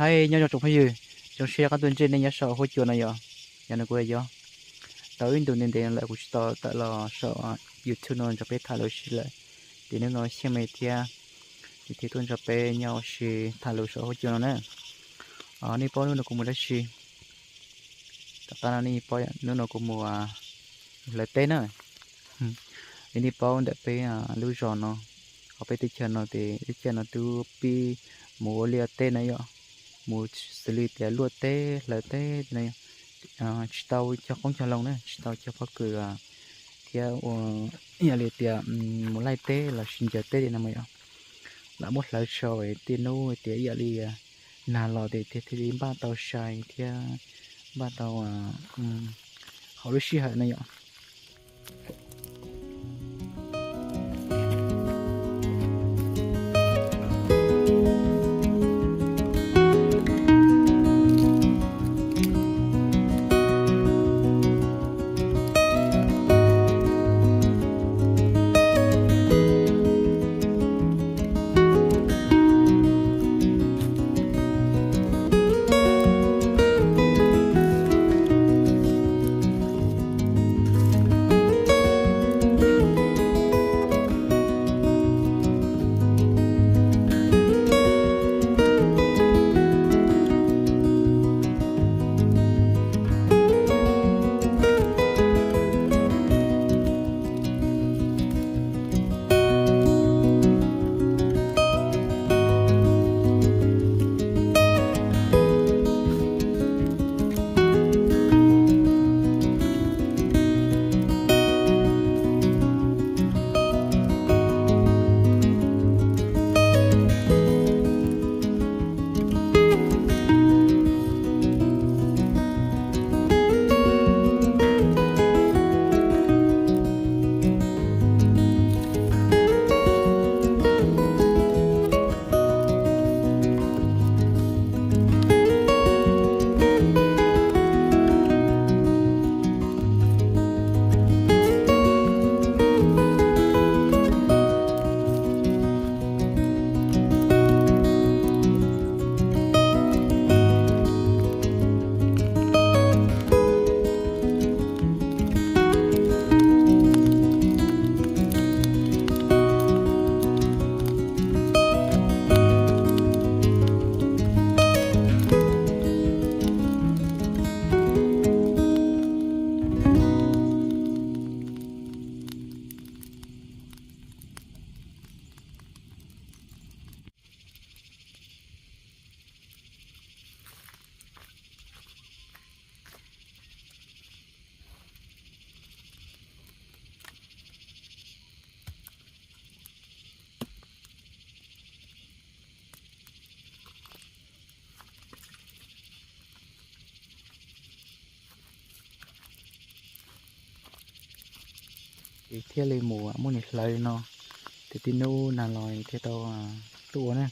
Hais nyob zoo tsoom phooj ywg, zoo siab qab tuaj ntsib nej nyob saum huab cua no yom. Yog no kuv yog, tau ib ntus ntev ntev lawm kuv tsis tau tawm los saum YouTube no nrog peb tham lus si lawm. Ces hnub no xyeej me thiab, ces thiaj tuaj nrog peb nyob ua si tham lus saum huab cua no na. Nej paub hnub no kuv mus dab tsi? Tom qab no nej paub, hnub no kuv mus hlawv teb na. Nej paub ntawm peb lub zos no, hauv peb teb chaws no ces lub caij no twb pib mus ua liaj teb na yom, mus xws li tias luaj teb hlawv teb na, tsis tau cog qoob cog loo na, tsis tau cog pob kws thiab ua, yog li tias mus laij teb los sis ncaws teb li no mas yom, lam muab hlawv tso es tej hnub tias ib yam li nag los ces thiaj li npaj tau sai thiab npaj tau hauv lub sij hawm na yom. Ces thiaj li mus muab nws hlawv li no, ces tib hnub nag los thiaj tau tuaj ua na.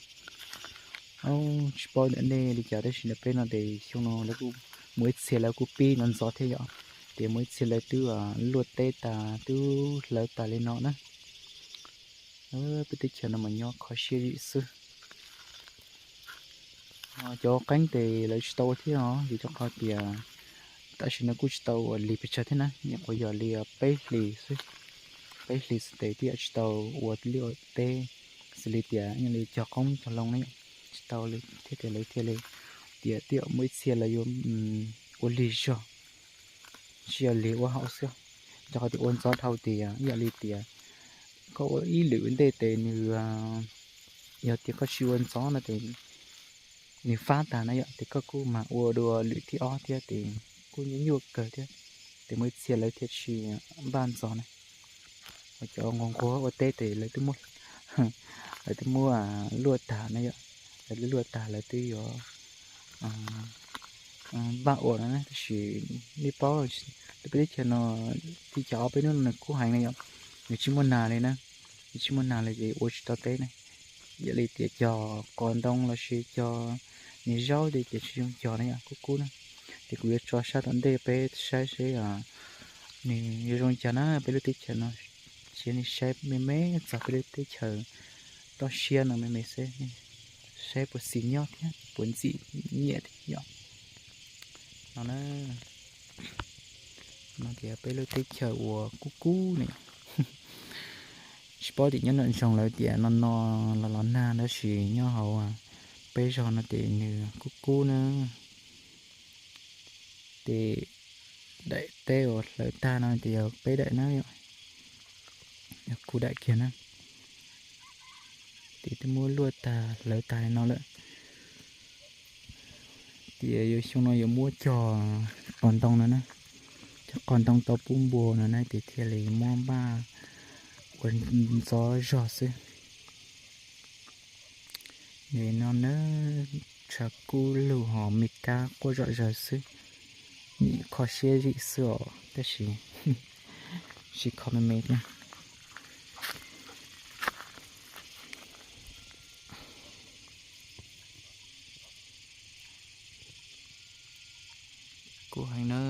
Tsis paub ntawm nej li cas tab sis ntawm peb no ces xyoo no lawv kuj, mus ib txhia lawv kuj pib ntxov ntxov thiab yom, ces mus ib txhia lawv twb luaj teb tas twb hlawv tas li no na. Peb teb chaws no mas nyob kho siab zim xwb. Cov qeeb ces lawv tsis tau ua thiab os, vim rau qhov tias tam sim no kuj tsis tau ua lig pes tsawg thiab na, nyuam qhuav yog li peb hlis xwb, peb hlis xwb ces twb yam tsis tau ua liaj ua teb xws li tias li cog qoob cog loo na, tsis tau li thiab ces lawv thiaj li tias twb yam muaj ib txhia lawv yuav ua lig zog, tsis yog lig ua hauv xwb, rau qhov tias ua ntxov dhau tias ib yam li tias koj ua ib lwm ntej ces nws, yog tias koj tsis ua ntxov no ces nws fab tag na yom, ces koj kuj mam ua dua lwm thib ob thiab ces kuj nyuaj nyuaj kawg thiab, ces muaj ib txhia lawv thiaj tsis npaj ntxov na. Cov nquag nquag ua teb ces lawv twb muab, lawv twb muab luaj tag na yom, lawv twb luaj tag lawv twb yuav npaj ua no na, tab sis nej paub, peb teb chaws no tib cov ob peb hnub no nws kub heev na yom, nws tsis muaj nag li na, nws tsis muaj nag li ces ua tsis tau teb na. Yog li tias cog qos ntoo los sis cog niag zaub ces tsis zoo cog na yom, kub kub na. Ces kuv yuav tso sab tom ntej peb saib seb nws yuav zoo cas na peb lub teb chaws no, cia nej saib me me txog peb lub teb chaws toj siab no me me seb, saib puas xis nyob thiab puas ntxim nyiam thiab yom. No na, no tias peb lub teb chaws uas kub kub ne, tsis paub tias nyob nram nroog lawv tias no no los los nag, tab sis nyob hauv peb zos no ces nws kub kub na. Ces daim teb uas hlawv tag no ces yog peb daim na, yog kuv daim kiag na. Ces twb muab luaj tag hlawv tag no lawm. Ces yuav xyoo no yuav muab cog qos ntoo no na, cog qos ntoo tau pub npua no na ces thiaj li muab npaj ua ntxov zog xwb. Nim no na, tshav kub lug ho me kab quaj zom zaws xwb, nim kho siab zim xwb os, tab sis tsis kho me me thiab. Kub heev na.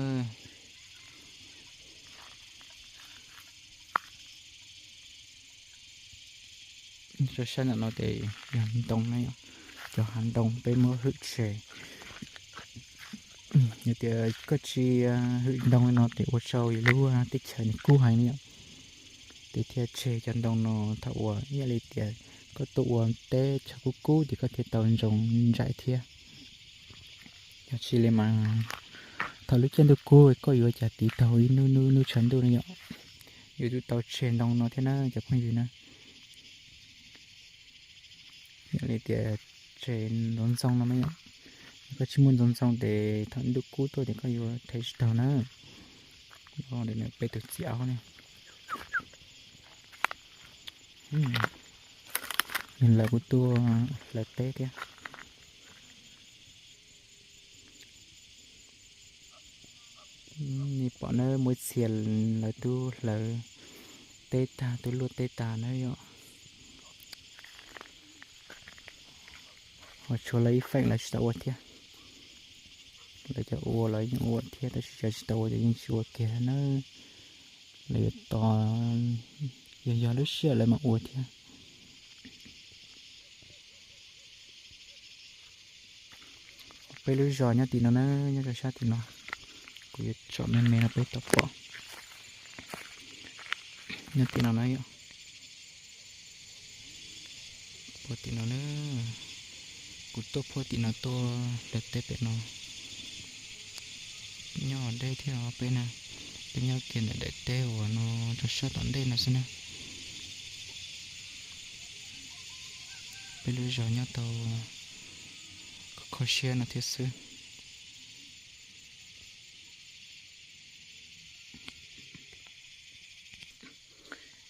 Rau sab ntawm no ces yog ntoo na, cov hav ntoo peb muab hwm tseg. Yog tias koj tsis hwm ntoo no ces ua rau lub teb chaws nws kub heev li yom. Ces thiaj tseg cov ntoo no thaum uas ib yam li tias koj tuaj ua teb chaws kub kub ces koj thiaj tau ntsoov ntsais thiab. Yog tsis li mas thaum lub caij ntuj kub koj yuav cas tiv taug ib hnub hnub tshav ntuj no yom. Yuav tsum tau tseg ntoo no thiab na cov phooj ywg na. Yog li tias tseg ntxoov ntxoo no mas yom, koj tsis muaj ntxoov ntxoo ces thaum ntuj kub tuaj ces koj yuav thev tsis taug na. Peb tus txiv aub ne, nws lawv kuv tuaj hlawv teb thiab. Nej pom na, muaj ib txhia lawv twb hlawv teb tag, twb luaj teb tag na yom. Ho tshuav lawv ib feem lawv tsis tau ua thiab. Lawv cov ua lawv yeej ua thiab, tab sis cov tsis tau ua ces yeej tsis ua kiag na. Lawv yuav tos yog yog lub sij hawm lawv mam ua thiab. Peb lub zos nyob tim no na, nyob rau sab tim no. Kuv yuav tsom me me no peb tau pom. Nyob tim no na yom. Puag tim no na, kuv tuaj puag tim no tuaj hlawv teb pem no. Nyob deb thiab os peb na, peb nyob kiag ntawm daim teb uas no rau sab tom ntej no xwb na. Peb lub zos nyob tau kho kho siab no thiab xwb.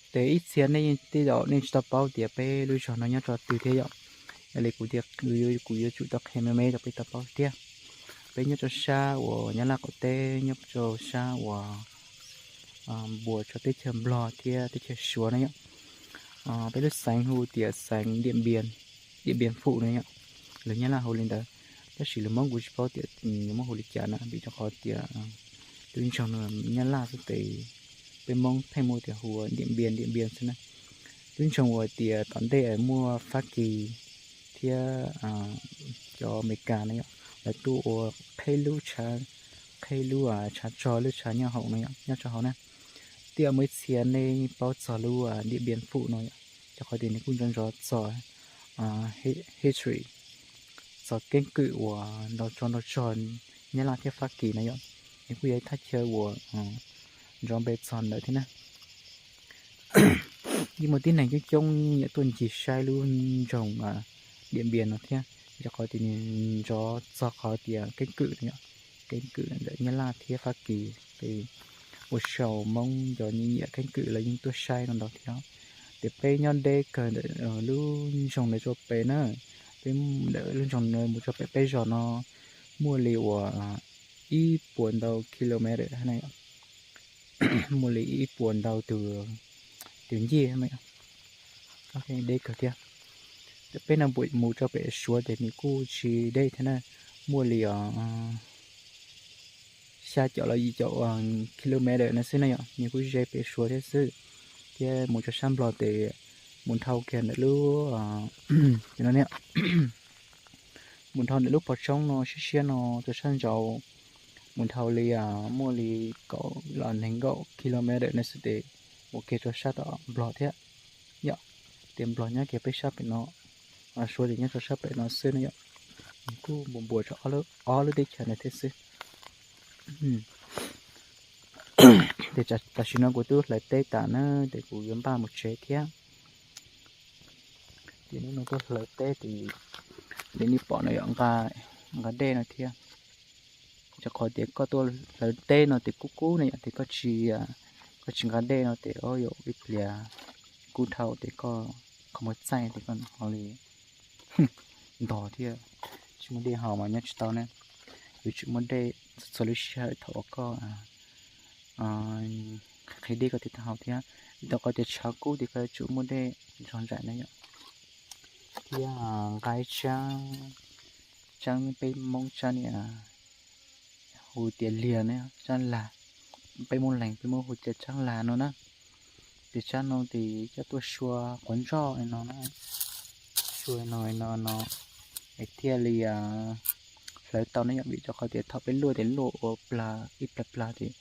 Ces ib txhia nej tej zaum nej tsis tau paub tias peb lub zos no nyob rau twg thiab yom. Yog li kuv tias kuv yuav tsum tau qhia me me rau peb tau paub thiab. Peb nyob rau sab uas Nyab Laj qaum teb, nyob rau sab uas npuas rau teb chaws Nplog thiab teb chaws Suav na yom. Peb lub xeev hu tias xeev Điện Biên, Điện Biên Phủ na yom. Lus Nyab Laj hu li ntawd, tab sis lus Hmoob kuv tsis paub tias lus Hmoob hu li cas na, vim rau qhov tias lub nroog no Nyab Laj xwb ces peb Hmoob pheej muaj tias hu Điện Biên, Điện Biên xwb na. Lub nroog uas tias tom ntej muaj Fab Kis thiab cov Amelikas na yom, lawv tuaj ua qheb lub tshav, qheb lub tshav tso lub tshav nyob hauv no yom, nyob rau hauv na. Twb muaj ib txhia nej paub txog lub Điện Biên Phủ no yom, rau qhov tias nws kuj nrov nrov txog history, txog keeb kwm uas nrov tso nrov tso Nyab Laj thiab Fab Kis na yom. Nws kuj yog ib thaj chaw uas nrov npe txog ntawd thiab na. Yeej muaj tib neeg coob coob nyiam tuaj ncig saib lub nroog Điện Biên no thiab, rau qhov tias nws nrov txog qhov tias keeb kwm no yom, keeb kwm ntawm Nyab Laj thiab Fab Kis, ces ua rau Hmoob cov nyiam nyiam keeb kwm lawv yeej tuaj saib no ntau thiab. Ces peb nyob deb kawg ntawm lub nroog ntawd rau pem na, peb ntawm lub nroog ntawd mus rau pem peb zos no muaj li uas ib puas ntau kilomev na, muaj li ib puas ntau tus, tus ncej. Deb kawg thiab. Peb no mus rau pem Suav ces nws kuj tsis deb thiab na, muaj li os xya caum los yim caum kilomev no xwb na yom, nws kuj ze pem Suav thiab xwb. Thiab mus rau sab Nplog ces mus dhau kiag ntawm lub, no, no, mus dhau ntawm lub pov tsoob no siab siab no rau sab nraud, mus dhau li muaj li kaum los nees nkaum kilometer no xwb ces mus kiag rau sab tom Nplog thiab yom. Tias Nplog nyob kiag peb sab pem no, Suav ces nyob rau sab pem no xwb na yom. Kuj npuas npuas rau ob lub teb chaws no thiab xwb. Ces tam sim no kuv twb hlawv teb tas na, ces kuv yuav npaj mus tsev thiab. Ces hnub no tuaj hlawv teb ces, ces nej pom no yom, nqa dej no thiab. Rau qhov tias koj tuaj hlawv teb no ces kub kub na yom, ces koj tsis, koj tsis nqa dej no ces o yam ib pliag kub dhau ces koj qhov muag txaij ces koj ho li ntog thiab. Tsis muaj dej haus mas nyob tsis tau ne. Yuav tsum muaj dej txhua lub sij hawm thaum uas koj qhib dej koj thiaj tau haus thiab. Vim rau qhov tias tshav kub ces koj yuav tsum muaj dej nrog nraim na yom. Thiab nqa ib tsab, tsab peb Hmoob tsab niam hu tias liag ne, tsab lag. Peb Hmoob Leeg peb Hmoob hu tias tsab lag no na. Ces tsab no ces coj tuaj sua quav ntsoj no na, sua no no no, es thiaj li hlawv tau ne yom. Vim rau qhov tias thaum peb luaj ces luaj ua plag ib plag plag ces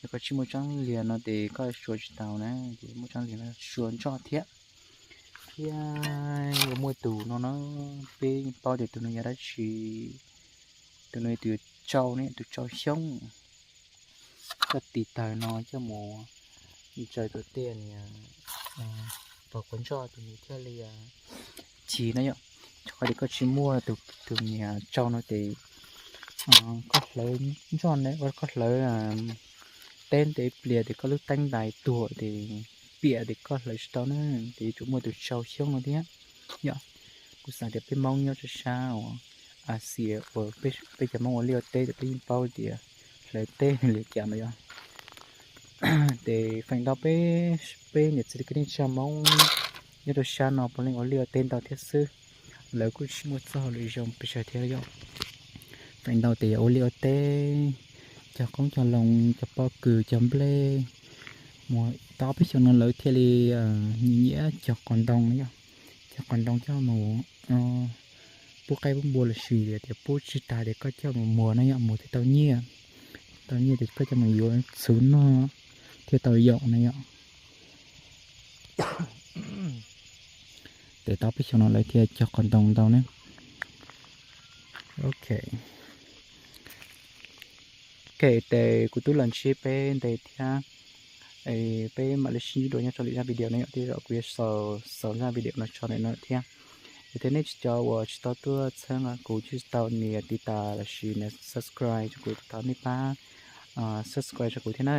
yog koj tsis muaj tsab liag no ces koj sua tsis tau na, ces muaj tsab liag no sua ntsoj thiab. Thiab yuav muaj tus no no, peb paub tias tus no yog dab tsi, tus no yog tus tsau ne, tus tsau xyoob. Koj tis tawg no coj mus ntsaws rau tej niag pog quav ntsoj tus nws thiaj li chim na yom. Rau qhov tias koj tsis muaj tus niag tsau no ces koj hlawv ntsoj ne, koj hlawv teb ntev pliag ces koj lub teeb ntais tuag ces piam ces koj hlawv tsis tau na, ces yuav tsum muaj tus tsau xyoob no thiab yom. Kuv xav tias peb Hmoob nyob rau sab uas Asia uas peb cov Hmoob ua liaj ua teb ces peb yeej paub tias hlawv teb nws li cas no yom. Ces feem ntau peb, peb niam txiv kwv tij neej tsa Hmoob nyob rau sab no puav leej ua liaj ua teb ntau thiab xwb, lawv kuj tsis muaj txoj hauj lwm zoo pes tsawg thiab yom. Feem ntau ces yog ua liaj ua teb, cog qoob cog loo, cog pob kws, cog nplej. Mus tau ob peb xyoos no lawv thiaj li nyiam nyiam cog qos ntoo no yom, cog qos ntoo coj mus pub qaib pub npua los sis tias pub tsis tag ces koj coj mus muag no yom, muag thiaj tau nyiaj, tau nyiaj ces koj coj mus yuav txhuv noj thiaj tau yaum no yom. Ces tau peb xyoos no lawv thiaj cog qos ntoo ntau ne. Ok, ok, ces kuv twb los ntsib peb ntev thiab, peb mam li sib ntsib dua nyob rau lwm zaj video no yom. Tej zaum kuv yuav xaus zaj video no tso ntawm no thiab. Yog tias nej tsis cov uas tsis tau tuaj txhawb nqa kuv, tsis tau nias tiv tas los sis nias subscribe rau kuv, thov nej pab subscribe rau kuv thiab na.